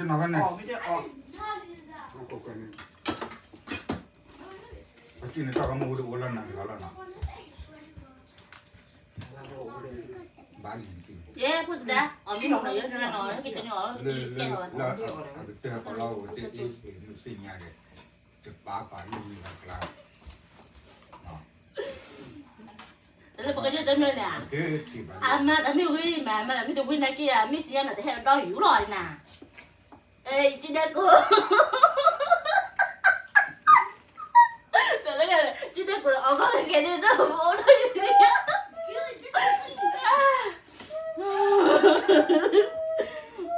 နီၤဖဲန့ၣ်, ပကန့ၣ်တၢ်ကမူတအိၣ်လၢနၤတဂၤလီၤနီၤ, ဘၣ်လံ, ယဲဖိစဒါ, အီၣ်မ့ၢ်နီၤ ယဲနီၤ လၢကတၢၢ်ကီၢ်လီၤ တ့အ့ၣ်မုၢ်သ့ၣ်ညါဒီး, တပာ်ပာ်လၢမုၢ်လၢ်ကျါ တလၢပကယဲၢ်တမ့ၢ်န့ၣ်, အမၤတၢ်မ့ၢ်ဝံၤမး အမၤတၢ်မ့ၢ်တဝံၤနာ်က့ အမ့ၢ်စံးယါနၤတဟဲဒီးယူၢ်လီၤနၤ, ကဒဲကိး, တလၢကဒဲကိးအီၣ်ကီၢ်ကဲန့ၣ်ဒီး အိၣ်ဒီးယူၢ်လီၤ,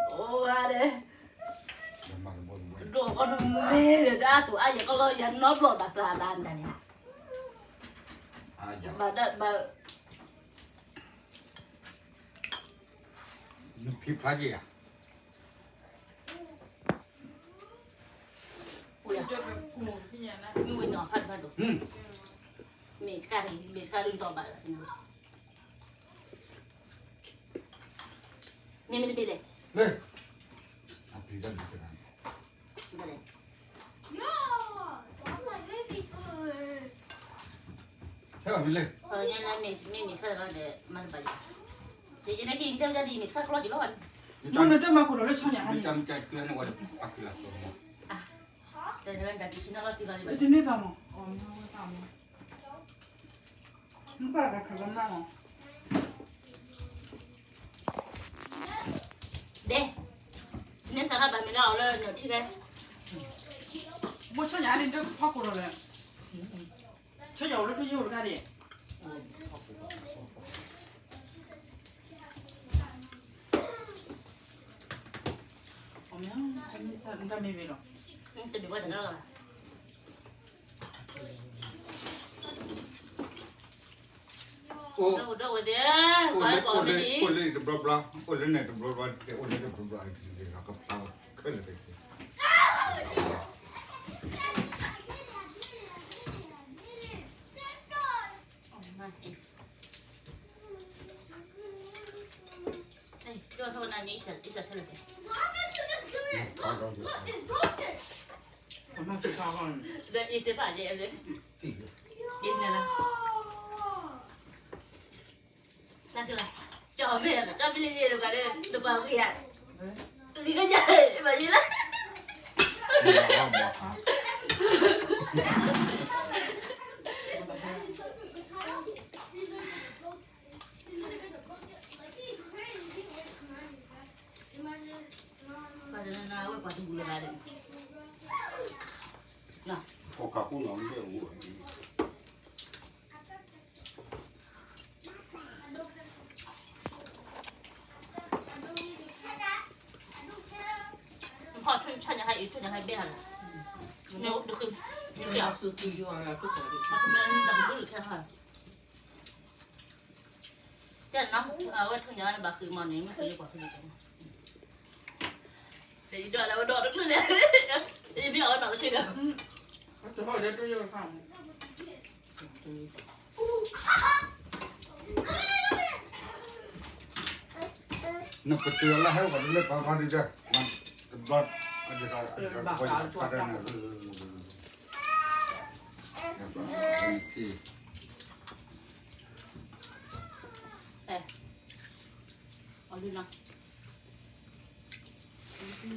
အိၣ်ဝဲဒၣ် ဒိၣ်ကီၢ်တမ့ၢ်ဒီး တၢ်အသူၣ်အါယဲၢ်ကီၢ်လီၤ ယနီတဘျီဘၣ်ပျၢ်ဘၣ်မတၤန့ၣ်, ဘၣ်ဒၣ်ဘၣ်, နဖံဖျါယဲၢ်ဧါ, မ့ၢ်ဝဲနီၤဖးတဖၣ်ဒိၣ်, မ့ၢ်တခါတဂ့ၤ မ့ၢ်တခါဒုးတီၢ်ဘၣ်လီၤ, မ့မ့ၢ်တဘ့ၣ်လဲၣ်, ဟဲမ့ၢ်လဲၣ်, မ့ၢ်မ့ၢ်ဆၢလီၤဒီး မၤတဘၣ်ယၤ, ယနာ်က့ ယတၢ်ဒ်မ့ၢ်ဆၢကလီကလီဘၣ်, နတမၤကိၢ်ဒီးလၢဆီညါဟါန့ၣ်, တန့ၢ်သးမး, ဒဲ, န့ၣ်စးထီၣ်ဘၣ်မ့ၢ်လၢအီၤလၢနထံၣ်ဝဲ, မိၢ်ဆီညါန့ၣ် တဖီခိၣ်ဒီးလဲၣ်, ဆီညါအိၣ်လၢထူယိာ်တခါန့ၣ်, အမ့ၢ်, တမ့ၢ်ဝဲလီၤ, တမ့ၢ်ဘၣ်တဂၤလီၤ, အိၣ်, အိၣ်လၢ, အိၣ်လၢတဘျီဘျီ, အိၣ်လၢန့ၣ်တဘျီဘျီ, အိၣ်လၢတဘျီဘျီ, ကဖျါခဲလၢာ်, ကၠီမ့ၢ်, ကၠီမ့ၢ်လံလံတပှၤဝံၤဧါ, လံကယၤ, ဘၣ်ယံၤလၢ ပှၤတနီၤနီၤ အဝဲပှၤတဘူၣ်လၢၤဘၣ်ဒီး, နဖီၣ်ဆိညါဟဲအံၤ ဆိညါဟဲဘဲဟးလီၤ, နဃု, နဃု, နဃုမ့ၢ်တၢ်ကဒိၣ်ခဲဟး တဲနီၤ, အဝဲထူၣ်ညါန့ၣ် ဘၣ်ဃ့ၢ်မီၢ်န့ၣ် မ့ၢ်ဃ့ၢ်လၢပှၤဖဲန့ၣ်, ယဒိးလၢဝဲဒိးတကျုၢ်လဲၣ်, ယမ့ၢ်အီၣ်ဝဲနီၢ်ကဆ့ဒီး, နကတၢၢ်လၢဟဲဝဲတလၢပှၤဖါဒံးဒီး, တဘျီ, အဒိးတၢ်, တၢ်, အီၤလၢနီၤ,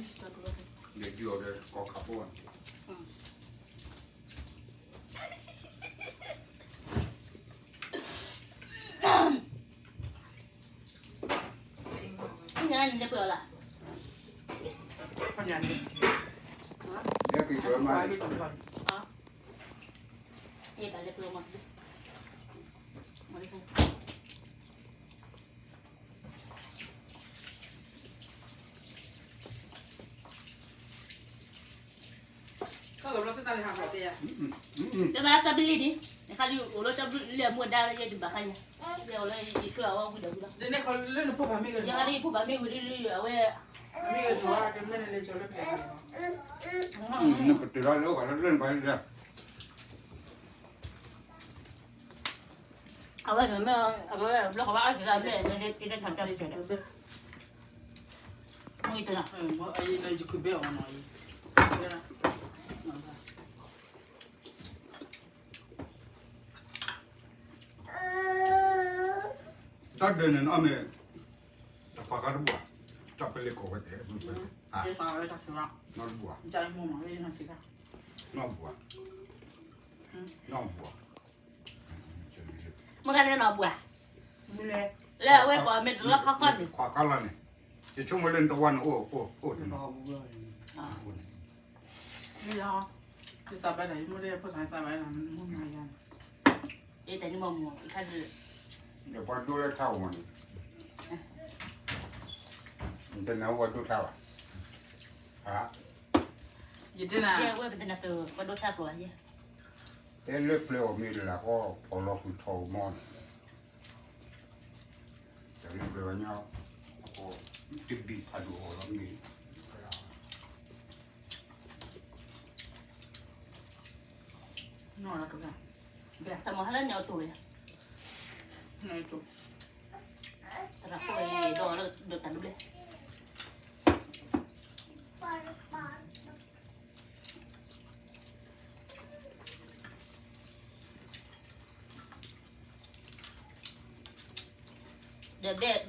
လဲၤဒုးအီၤဒီးကီၢ်ခးဖိ, ညါန့ၣ်လဲၤပှဲၤအီၤလၢ, ညါန့ၣ်, လဲၤပှဲၤမး, ယဲဒၣ်လဲၤပှဲၤမး, တဘၣ်တၢ်ဘျုးလံဒံး, နခါဒုးအိၣ်လၢတၢ်ဘျုးလံအမူအဒါလၢယဲဒုးဘၣ်ဃးယၤ, ယဲအိၣ်လၢယဆိၣ်အဝဲဝံၤဒီးဝံၤလီၤ, ယဲဒၣ်ယဖိဘၣ်မ့ၢ်ဂ့ၤ, အဝဲ, မ့ၢ်ဂ့ၤ, နပတုာ်လီၤလၢအိၣ်ဂၤလၢလၢနပၤလၢ အဝဲန့ၣ်မ့ၢ်, အဝဲဘျီကဘၣ်အီၣ်စံးလၢအဘျဲၣ်န့ၣ် တထီၣ်တၢ်ပၢၢ်ဒီး, မ့ၢ်တနၤ, တၢ်ဒၢးန့ၣ် နအီၣ်မ့ၢ် တခွါခါတဘၣ်, တၢ်ပလ့ၤကိးဝဲတဲ, နီတဘၣ်, နီတဘၣ်, မ့ၢ်ဂ့ၤန့ၣ်နီတဘၣ်, လၢအဝဲပှၤမ့ၢ်တလီၢ်ခီခီန့ၣ်, ခွါခါလီၤန့ၣ်, ယဆိကမိၣ်လၢနတဝါန့ၣ်အိၣ်, အိၣ်, အိၣ်တနီၤ, ယသးဘၣ်ဒၣ် ယမိၢ်ဒၣ်ဖိသၣ်သးဘၣ်ဒၣ် မ့ၢ်မၤယၤန့ၣ်, ယတနံၤမ့ၢ်မ့ၢ် ယခါဒုး, ယပှၤဒိလၢထါအီၤမ့ၢ်န့ၣ်, ယတနၤဝဲပှၤဒိထါဘၣ်, ယတနၤ, ပှၤဒိထါပျိယဲ, တဲလၢပျၢၤအီၤမ့ၢ်လၢ်လၢ်ဃီ ပီၣ်လီၤဃုာ်ထီၣ်အီၤမ့ၢ်န့ၣ်, တၢ်လၢပျၢၤဝဲညါ, တဘံၣ်ဖးဒိၣ်အီၤလီၤမ့ၢ် တၢ်မၤဟါလၢန့ၣ်အီၤတိၢ်ဝဲ, သရၣ်ဖိဒီးတၢ်ဒိဘျဲၣ်, ဒီးဘ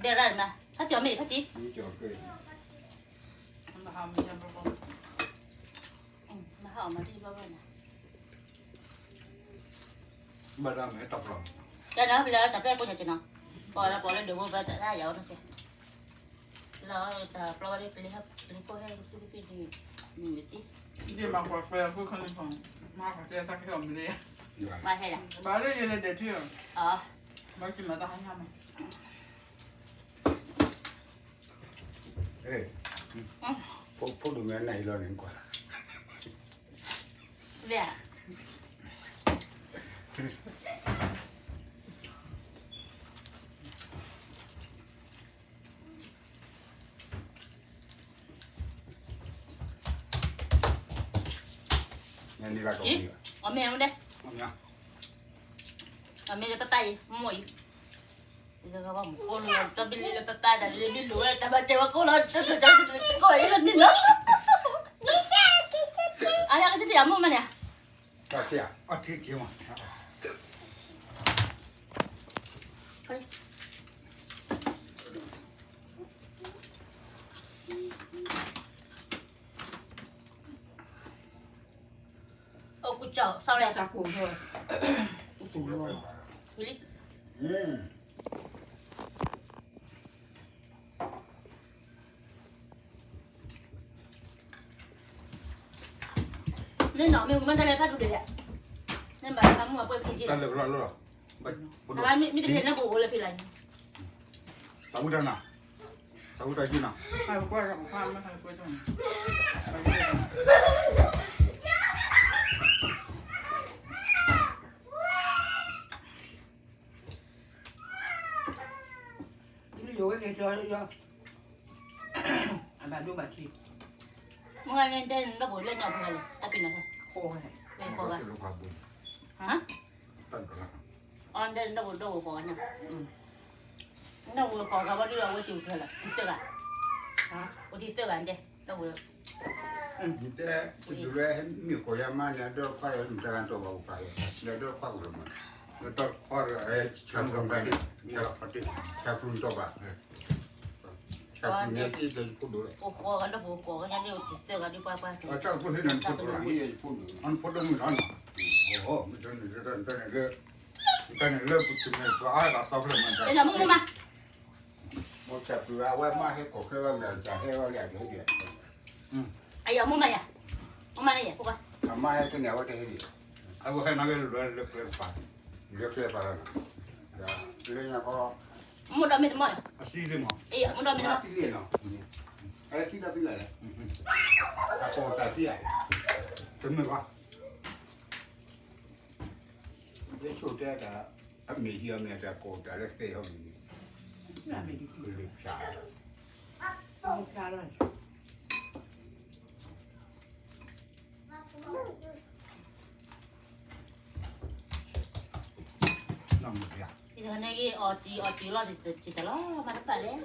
ဲရၣ်မး ဖးတံၢ်အီၤမ့ၢ်ဖးတံၢ်, မဟါအီၤမးတံၢ်ဘၣ်ဘၣ်န့ၣ်, ဘၣ်ဒၣ်မ့ၢ်တၢ်ပျီ, တၢ်နၤပလဲၤတၢ်ပျဲၢ်ကိးညါက့ၤနီၤ, ပီၣ်လၢပီၣ်လၢဒုးဝဲဘၣ်တၢ်ယၤဝဲနီၤက့ၤ, လၢတၢ်ပျီဝဲဒၣ်ပလ့ၤ, ပလ့ၤဖိဟဲက့ၤသုကသံဒ်, မ့ၢ်တံၢ်, ဒ်မၤကွၢ်ကွဲၤအဃိခီန့ၣ်ဖီ, မၤကွၢ်တဲသးကဟဲအီၤမ့ၢ်လၢ, မၤဟဲဒၣ်, ဘၣ်လၢယလဲၤဒဲးထံအီၤ, ဘၣ်က့ၤမၤတၢ်ဟါညါမး ဖိဒိၣ်မ့ၢ်နၤအံၤလီၤန့ၣ်ကွၢ်, အီၣ်မ့ၢ်ဝဲဒၣ်, အီၣ်မ့ၢ်လၢပပၢ်အံၤ, မိၢ်အံၤ, တဘၣ်မူကိၢ်လီၤ တဘၣ်လံလၢပပၢ်တၢ်လံဘံလိာ်ဝဲ တၢ်ဘၣ်တဲဝဲကိၢ်လီၤ တကိးအံၤလၢနံၤလီၤ, အါယကစံးတံၢ်အမိၢ်မးန့ၣ်, အထံၣ်က့ၤမး အိၣ်ကူကၠီၣ် sorry တၢ်ကူၣ်, really, မ့ၢ်နီၤ မ့ၢ်မ့ၢ်တၢ်လဲၤဖးဒိၣ်ဒဲး, မ့ၢ်ဘၣ်တၢ်မူအပှဲၤဖံးက့ၤ, တၢ်လဲၤဖးဒိၣ်လီၤ, မ့ၢ်တလဲၤနၢ်ပူၤအိၣ်လၢဖံးလၢ်, သးဝံၣ်တၢ်နၤ, သးဝံၣ်တၢ်ယုၢ်နၤ ယိၤဝဲက့ၤကၠီ, အဘၣ်ဒိဘၣ်ထံး, မ့ၢ်ဂ့ၤန့ၣ်တဲနၢ်ပူၤလၢညါဖဲလဲၣ် တၢ်ပ့ၤနီၢ်ဖဲ, ကိးဂၤ, ဟါ, အီၤနတဲနၢ်ပူၤဒိၣ်ကိးဂၤညါ, နၢ်ပူၤကိးဂၤဘၣ်ဒုးအဝဲတုၤဖဲလဲၣ် ထံသၢဂၤ, အိၣ်ထံသၢဂၤတဲ, နၢ်ပူၤ နတဲ, ပတုၤလၢမ့ၢ်ကိးယၤမါန့ၣ် အဒိၣ်ခွါမတၤဂၤတဘၣ်ပှၤလဲၣ်, နဒိၣ်ခွါကလီၤမး, နတခွါ, ဆၣ်ပူၤန့ၣ်, ဆၣ်ပူၤန့ၣ်, ဆၣ်ပူၤန့ၣ်, မ့ၢ်ဆၣ်ပူၤအဝဲမါဟဲကိးချၢဘၣ်မ့ၢ်အတၢ်ဟဲဘၣ်လၢအဒိၣ်ဒံး, အမ့ၢ်မၤယၤ, မ့ၢ်မၤန့ၣ်ယၤ, အဝဲဟဲန့ၣ်ဝဲတဟဲဒံး, အဝဲဟဲန့ၣ်လၢကျဲကပၤ, လၢကျဲကပၤလီၤ, လၢညါခီ, မ့ၢ်ဒီးမ့ၢ်တမီၢ်, အစံလံမး, မ့ၢ်ဒီးမ့ၢ်တမီၢ်, အစံလံနီၤ, အစံလံ, အကိးတၢ်သံဧါ, တမ့ၢ်ဘၣ်, ယဆိကမိၣ်တဲတၢ်, အမ့ၢ်ဟံးအီၤမ့ၢ်တၢ်ကိးတၢ်လၢသဲအီၤမ့ၢ်န့ၣ်, ကလုၢ်ဖျါ, ဖျါလီၤ, နမ့ၢ်ဖျါ, အီၣ်ကံအီၣ်ကံလီၤ, တလီၤမၤတပာ်လဲၣ်,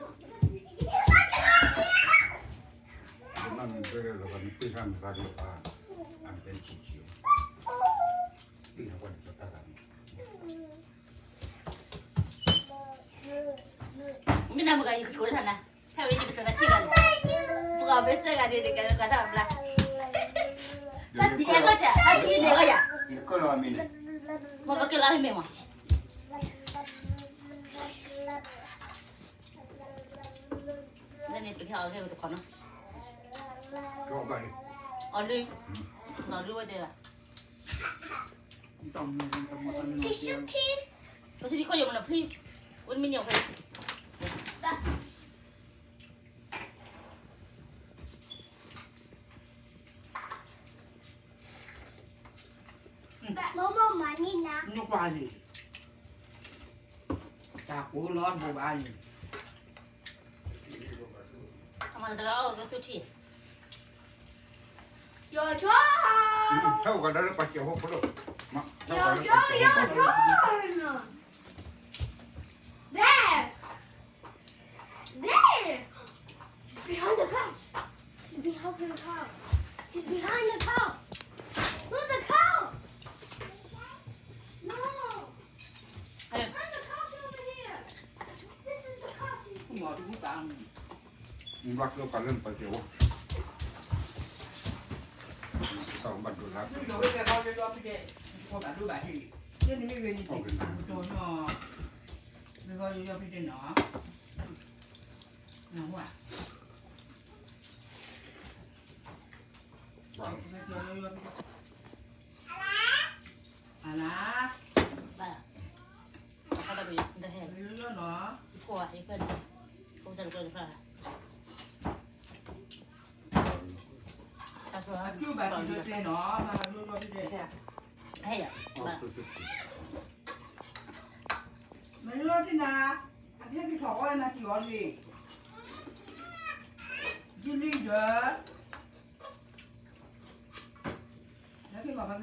နပ့ၢ်လၢနပ့ၢ်ဆၣ်မုၢ်သါဒ်အပၢ် အမဲာ်ဆံးဆံး ပ့ၢ်ဟဲပှၤန့ၣ်တၢ်တၢ်ဂၤန့ၣ် မ့ၢ်နမ့ၢ်ဂၤယကဆိးတၢ်နၤ, ဖဲဝဲယကဆိးတၢ်ခံဂၤန့ၣ်, ပှၤမ့ၢ်စဲဂၤန့ၣ် ကကစၢ်ဘျါ, တၢ်တံၤအဲၣ်ဂီၢ်ယၤ, တၢ်တံၤန့ၣ်ဂီၢ်ယၤ, မ့ၢ်ပကလီၤလၢမ့ၢ်မး, လၢန့ၣ်ပကဟဲအီၤဂ့ၢ်ဝဲတခီနီၤ, အီၤလၢ, အီၤလၢဝဲတဲလီၤ Can you take, can you take your money, please? What do you mean, okay? Mama, money now. နကွၢ်လံ, တၢ်ကိးလီၤဘိးဘၣ်လံ, အမတဂၤအီၣ်ကသူထံၣ် Your turn. ဟဲအိၣ်ကဒါလၢပှၤစဲးဖိဖိဒိၣ်, မ, ဟဲအိၣ်ကဒါလၢပှၤစဲးဖိဖိဒိၣ်, Your turn. There. There. He's behind the couch. He's behind the couch. He's behind the couch. Not the couch. No. Hey. Find the couch over here. This is the couch. မ့ၢ်တဘူၣ်တၢ် ဘၣ်ကျိဖးလၢပှၤစဲးဖိ, တၢ်ဘၣ်ဒိလၢ, ယီၤဝဲကဲခီယီၤယီၤဖံတဲ, ကီဘၣ်ဒိဘၣ်ထံ, ယဲန့ၣ်မ့ၢ်ဂ့ၤန့ၣ်, ကီယီၤ, မ့ၢ်ခီယီၤယီၤဖံတဲနီၤ, နဝဲ, ယီၤယီၤဖံတဲ, အလါ ဘၣ် အဖီတၢ်ကယီၤ, ယီၤယီၤနီၤ, ယဖိအံၤဖဲန့ၣ်, ဖိစၢ်တကျၢတဖၣ်, အကျိဘၣ်တံၢ်လၢကျဲနီၤ, ဘၣ်ယီၤယီၤဖံတဲ, ဟဲယၤ, ဘၣ်, မ့ၢ်ယီၤတံၢ်နၤ, အဖဲကထီၣ်အီၣ်နၤတံၢ်အီၤလံ, ယလံယ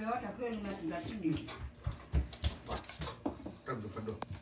ၤ တၢ်ဒိၣ်ဖးဒိၣ်,